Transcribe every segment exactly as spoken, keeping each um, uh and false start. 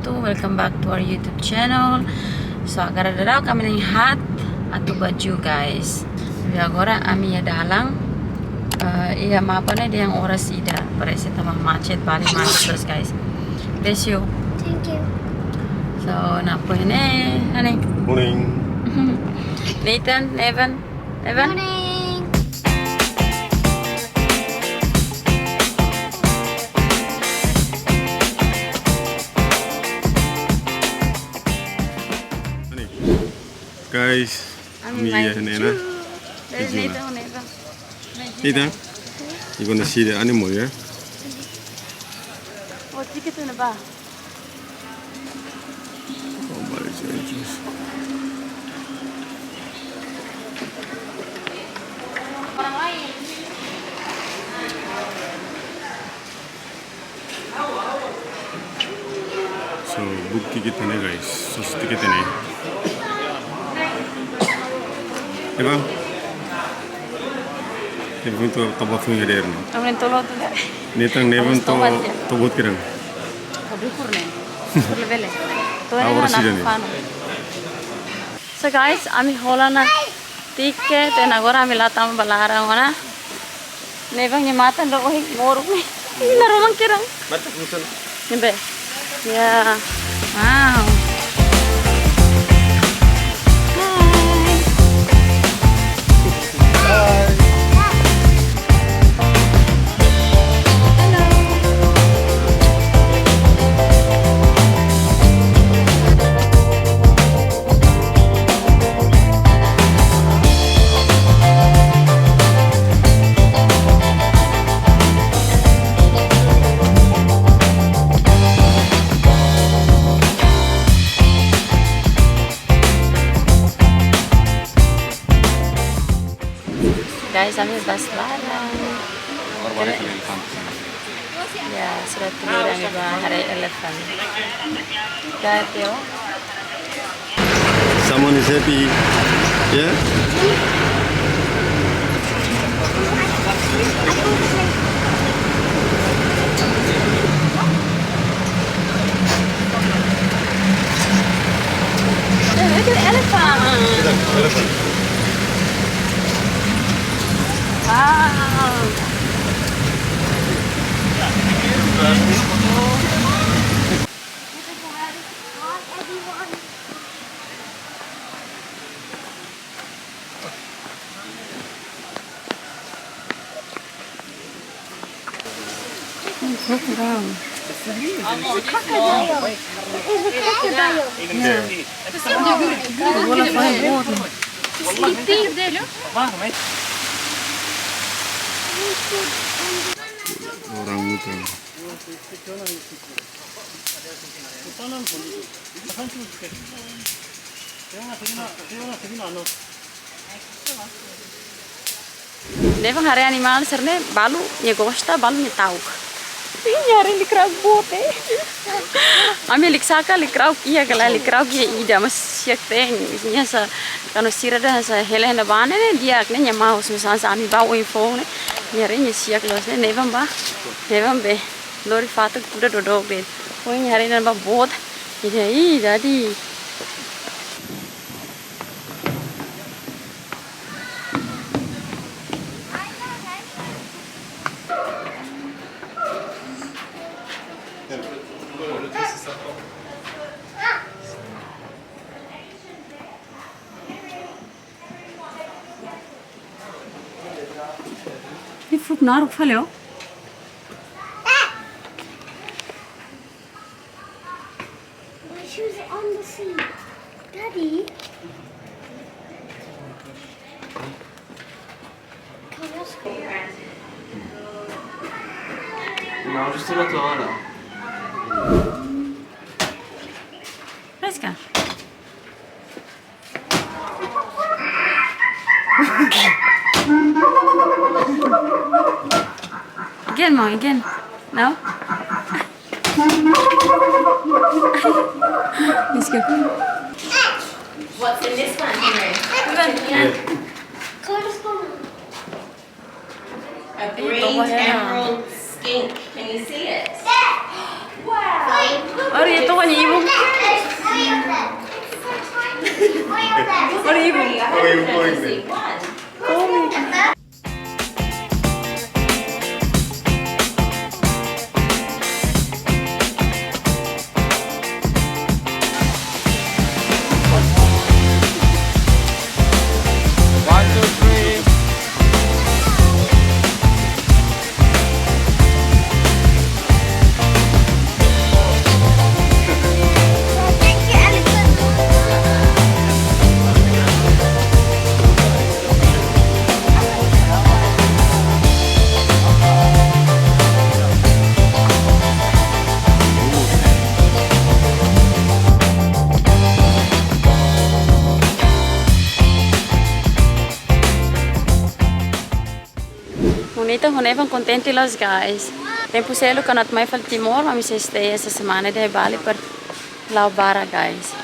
To welcome back to our YouTube channel. So, agora daudaun ami na'in haat atu bá Juve, guys. Jadi agora ami iha dalan, eh, iha mapa ne'e dehan oras ida. Parese tanba macet, Bali macet terus, guys. Bless you. Thank you. So, nia apá ne'e, honey? Morning. Nathan, Nevan, Nevan. Morning. Guys, ami mai iha ne'e ona. Dari Juve. Nathan, Nathan. Nathan, you gonna see the animal, yeah? Oh, tiket na ba. Oh, balik sini, terus. So, buat tiket ne'e, guys. So, tiket ne'e. Eba. Ne'e buat tiket ne'e. Amin tolo tu deh. Ne'e tan ne'ebé to, to buat kiran. Kabri kurne. Kurle bele. To agora ne'e ida-ne'e. So guys, ami hola ona tiket, no agora ami la'o tama ba laran ona. Nevan nia matan dook ohin moruk ne'e. Ih, naroman kiran. Mata musun. Ne'ebé. Ya. Wow. Hai. Guys, ami bá laran. Agora bá haree elefante. Ya, sudah tidur, ami bá haree elefante. Dah, Tio. Someone is happy. Yeah? Look at the elephant. Wow. Crocodile. Yeah. Bola fora boot. Orang utan. Nevan haree animál sira-ne'e, balu nia gosta, balu nia ta'uk. Ih, nia haree likrak boot, eh. Ami liksaka likrak iha kala, likrak iha ida, mas siak ten. Nia sa, kanu sira dah sa hela hena bane ne'e, di'ak ne'e nia maus, mas sa ami bá info ne'e. Nia haree nia siak loos ne'e, Nevan bá. Nevan bá. Lori fatuk kuda dodook de'it. Oi, nia haree ne'ebá boot. Ida, ih, dadi. Ih, fruk naruk fali, ó. My shoes are on the sea. Daddy. Can I ask you? Não, just a little harder. Fresca. Again, Mom, again. No? Let's go. What's in this one, Henry? Yeah. A green emerald skink. Can you see it? Wow. Ora, eu estou com a Ibu. Ora, Ibu. Oi, oi, oi. Come. One, two, three. Bonita, hone bang kontente los, guys. Tempu seluk kuandu atu mai fali Timor, ami sei stay essa semana de Bali para la'o barak, guys.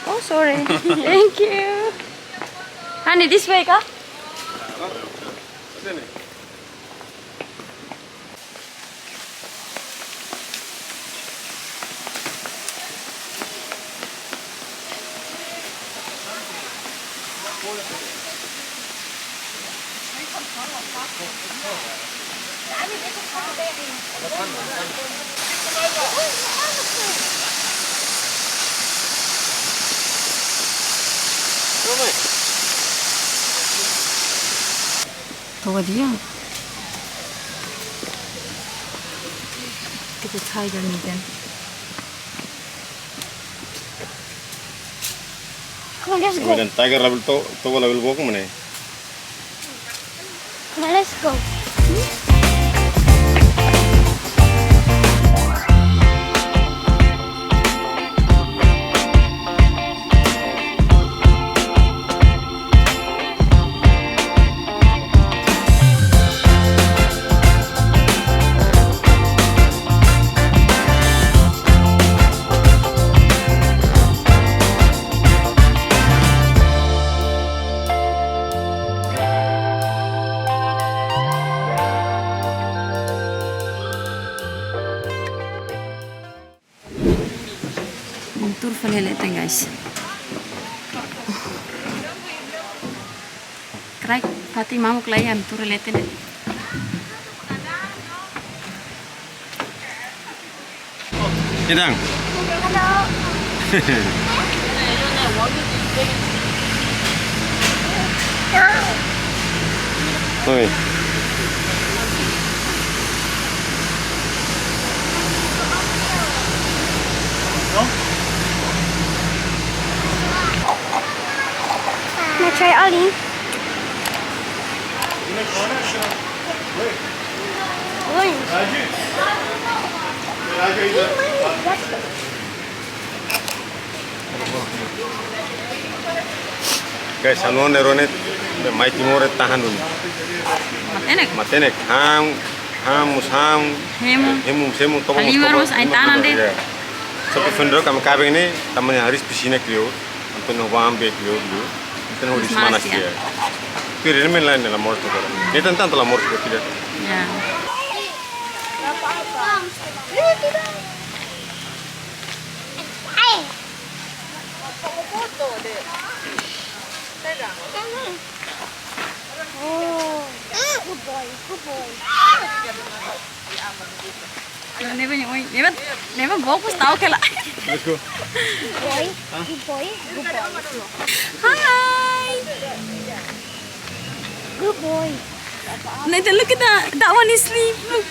Oh, sorry. Thank you. Honey, this way ka? Toa dia. Kita tiger meeting. Come on, let's go. Kemudian tiger label to, to label bokong mana? Come on, let's go. Tuur fali leten, guys. Kraik, fatin mamuk lai, ami tuur leten de'it. Idang. Oi. Mau try oli? Oi. Guys, anu ne'e rona, mai Timor tahan dulu. Matenek. Matenek, han, han, mós han. Hemu. Hemu, hemu, toko mós toko. Halimar mós, ai tanan de'it. Ya. Só ke fendro kami kaben ne'e, taman hariis pisina kriou. Entaun no bambe kriou dulu. Entaun no. Mós risma malas, ya. Kriou. Pero ini main lain la morto agora. Ne'e tanto la morto agora. Ya. Oh, good boy, good boy. Ne'ebé, oi, ne'ebé, ne'ebé bokus tau kela. Let's go. Boy, good boy, good boy. Hi. Good boy. Nathan, look at that. That one is sleep. Look.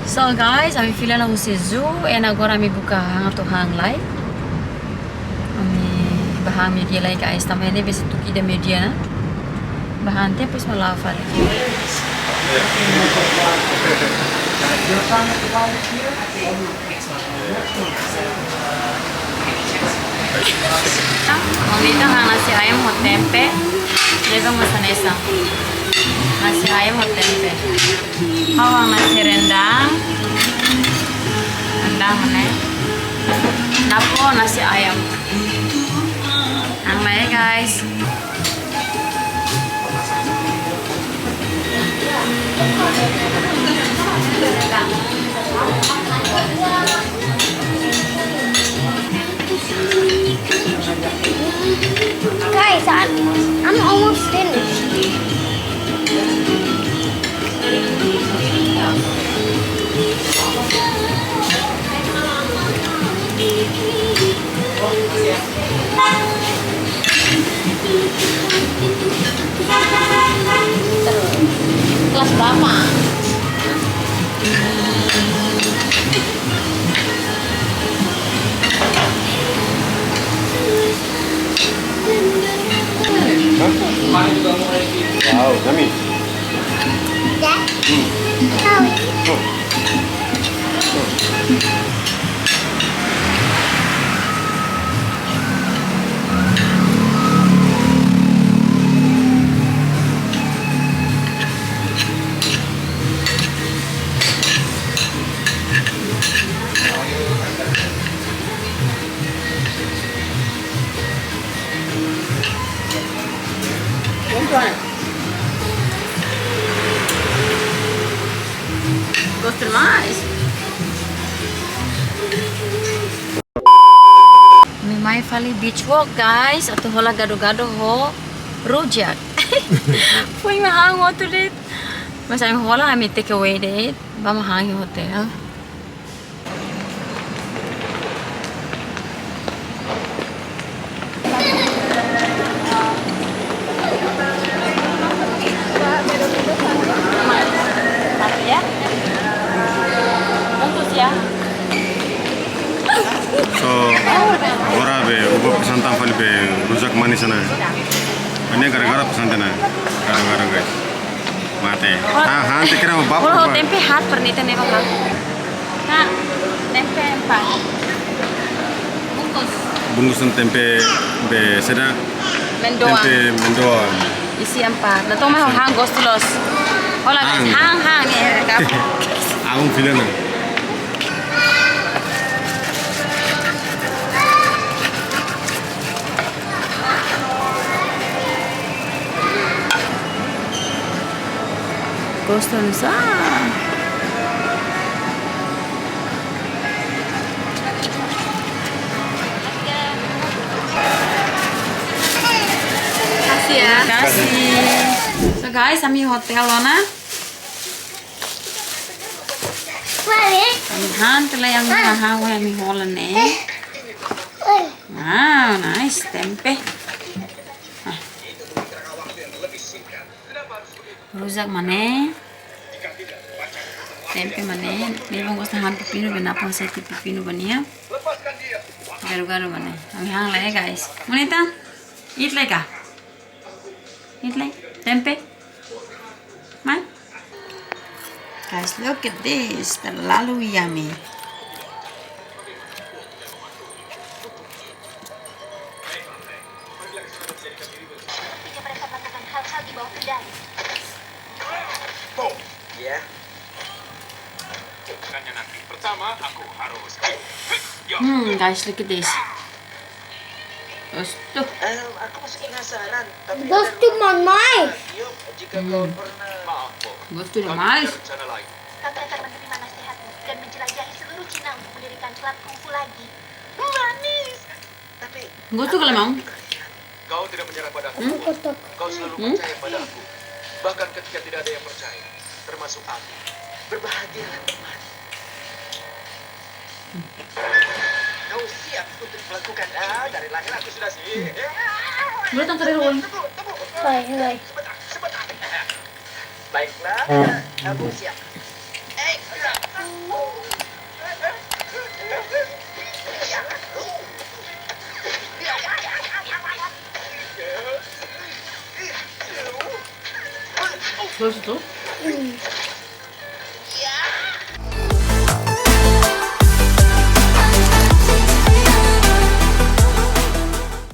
So guys, ami fila ona husi zoo, and agora ami buka han atu han lai. Ami bá han meiudia lai guys, tanba ne'e besik tuku ida meiudia ona. Bá han tiha depois mak la'o fali. Mamita han nasi ayam ho tempe, leba masa nesa. Nasi ayam ho tempe. Ha'u han nasi rendang. Rendang mana? Napo nasi ayam. Han lai guys. Guys, I'm, I'm almost finished. Kelas berapa? Hah? Wow, yummy. Hmm. Hmm. Gosto demais. Ami mai fali beach walk, guys. Atu hola gado-gado ho rujak. Foin mak han hotu de'it. Mas ami hola, ami take away de'it. Bá mak han iha hotel. So, agora be, ha'u pesan tan fali be rujak manis ne'e. Ne'e gara-gara pesan tiha ona. Gara-gara, guys. Mate. Ha, ha, te kira mau bapa. Kalau tempe hat pernita ne'e baka. Nah, tempe empat. Bungkus. Bungkusan tempe be saida? Mendoan. Tempe mendoan. Isi empat. Nah, toma hang gostu loos. Hola, guys. Hang. Hang, hang, ya, kamu. Aku pilih nah. Gostu nusá. Makasih ya. Makasih. So guys, ami hotel ona. Ami han tiha lai ami han, ami hola ne'e. Wow, nice, tempe. Ah. Rujak mak ne'e. Tempe mak ne'e. Ne'ebé gosta han pepinu, be Napo hasai tiha pepinu ba nia. Gado-gado mak ne'e. Ami han lai, guys. Bonita? Eat lai ka? Eat lai. Tempe. Mai. Guys, look at this. Terlalu yummy. Sepertinya mereka melakukan hal-hal di bawah kendali. Bom, ya. Bukannya nanti. Pertama, aku harus. Hmm, guys, look at this. Gostu. Eh, aku masih penasaran, tapi ada ruang. Gostu mamai. Yuk, jika kau pernah. Maaf, Bom. Gostu demais. Kami ada rencana lain. Kami akan menerima nasihatmu dan menjelajahi seluruh Cina untuk mendirikan klub kungfu lagi. Manis. Tapi gostu kalau mau. Kau tidak menyerah padaku. Hmm? Kau selalu percaya padaku. Bahkan ketika tidak ada yang percaya, termasuk aku. Berbahagialah, teman. Kau siap untuk melakukan. Ah, dari lahir aku sudah siap. Tunggu, tunggu. Hai, hai. Sebentar, sebentar. Baiklah, kamu siap. Eh, Gostu?